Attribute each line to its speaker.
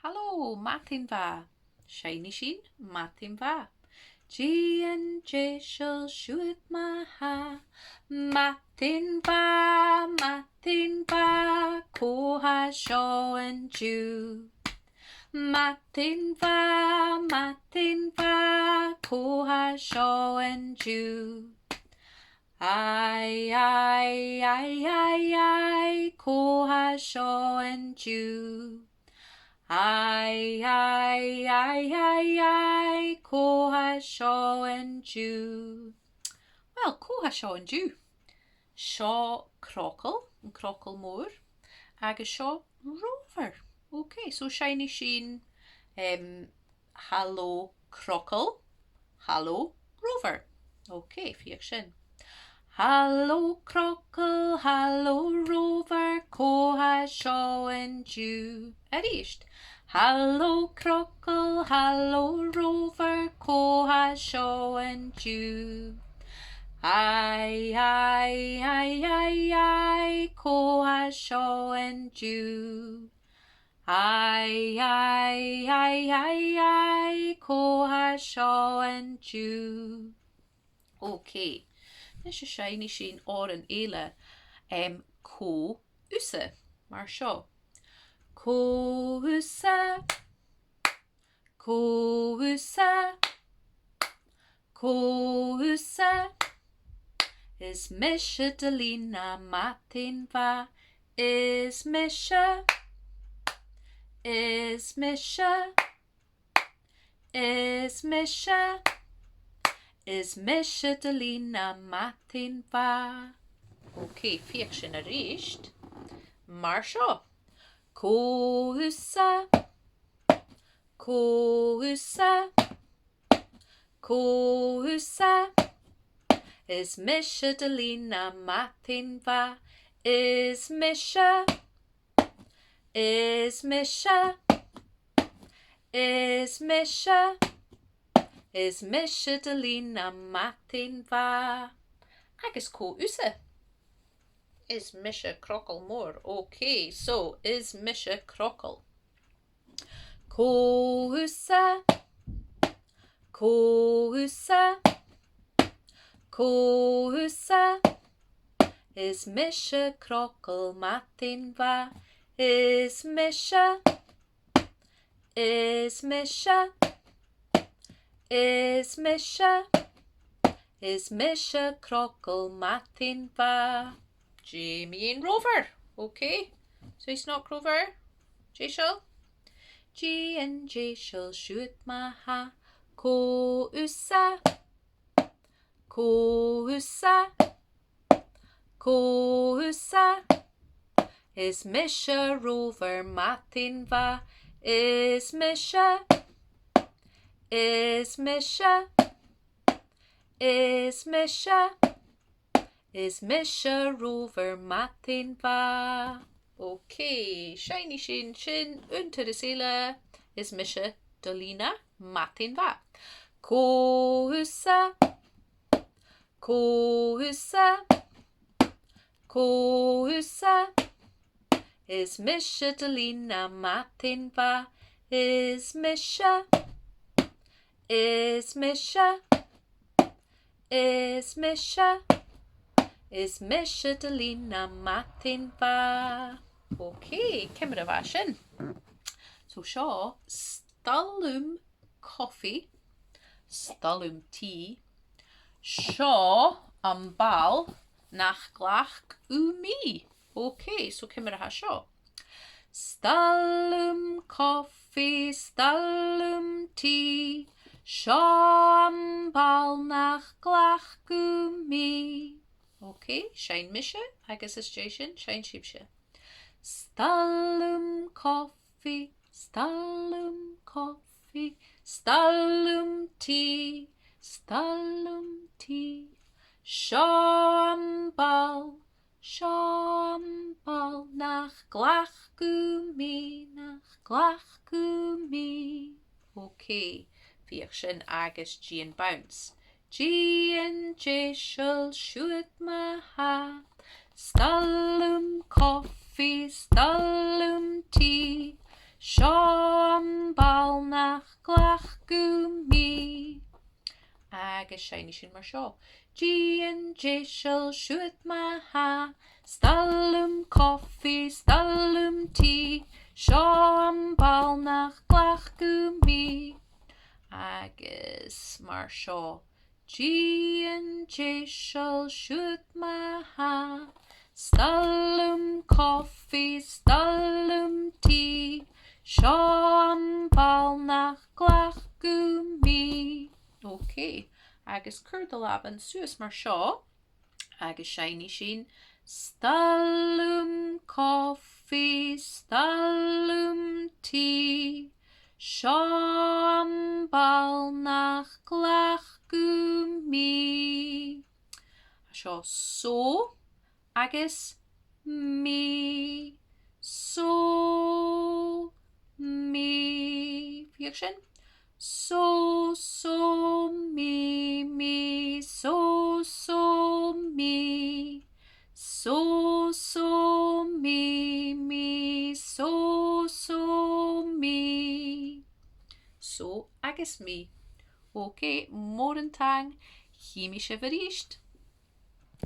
Speaker 1: Haló, Maidin mhaith. Shiny Sheen, Maidin mhaith. Dia an deiseal siúd maith. Maidin mhaith, maidin mhaith, Cá há seo inniu? Maidin mhaith, maidin mhaith, Cá há seo inniu? Ai, ai, ai, ai, ai, Cá há seo inniu? Ai, ai, ai, ai, ai, Cá há seo inniu? Bhuel, cá há seo inniu? Seo crocal, an crocal mór, agus seo rover. Ok, so shiny sheen, um, Haló crocal, haló rover. Ok, féach sin. Haló crocal, haló rover, cá há seo inniu? Arís. Haló crocal, haló rover, cá há seo inniu? Ai, ai, ai, ai, ai, cá há seo inniu? Ai, ai, ai, ai, ai, cá há seo inniu? Ok, anois a shiny sin amhrán eile em Cá thusa, mar seo. Cá thusa, cá thusa, cá thusa, Is mise do líne maidin mhaith, is mise, is mise, is mise, is mise do líne maidin mhaith. Ok, féach sin arís. Mar seo. Cá thusa, cá thusa, Cá thusa? Is mise do líne maidin mhaith. Is mise. Is mise. Is mise. Is mise do líne maidin mhaith. Agus cá thusa? Is mise crocal mór. Ok, so is mise crocal. Cá thusa? Cá thusa? Cá thusa? Is mise crocal maidin mhaith. Is mise. Is mise. Is mise. Is mise crocal maidin mhaith. Jamie an Rover. Ok. So he's not Rover. Deiseal. Dia an deiseal siúd maith. Cá thusa? Cá thusa? Cá thusa? Is mise Rover maidin mhaith. Is mise. Is mise. Is mise. Is mise Rover maidin mhaith. Ok, shiny sin sin un turas eile is mise do líne maidin mhaith. Cá thusa? Cá thusa? Cá thusa? Is mise do líne maidin mhaith. Is mise. Is mise. Is mise. Is mise do líne maidin mhaith. Ok, cimire mhaith sin. So seo stalúm coffee, stalúm tea. Seo an ball nach ghlac mí. Ok, so cimire tha seo. Stalúm coffee, stalúm tea, Seo an ball nach glacadh mí. Ok, seinn mise agus is é sin, seinn sibhse. Stalúm coffee, stalúm coffee, stalúm tea, stalúm tea, Seo an ball Seo an ball nach glacadh mí, nach glacadh mí. Ok, féach sin agus G an bounce. G an deiseal siúd maith. Stalúm coffee, stalúm tea. Seo an. nach nglacadh mí. Agus seinnfidh sinn mar seo. G an deiseal siúd má thá, 's dul liom coffee 's dul liom tea, seo an ball nach nglacadh mí. Agus mar seo. G an deiseal siúd má thá, 's dul liom coffee 's dul liom tea, seo an ball nach nglacadh mí. Ok, agus cuir do lámha suas mar seo agus seinnfidh sinn 's dul liom coffee 's dul liom tea, seo an ball nach nglacadh mí. Seo só agus mí, só, mí. Féach sin. Só, só, mí, mí, só, só, mí. Só, só, mí, mí, só, só, mí. Só agus mí. Ok, mór an tang, chífidh mé sibh arís!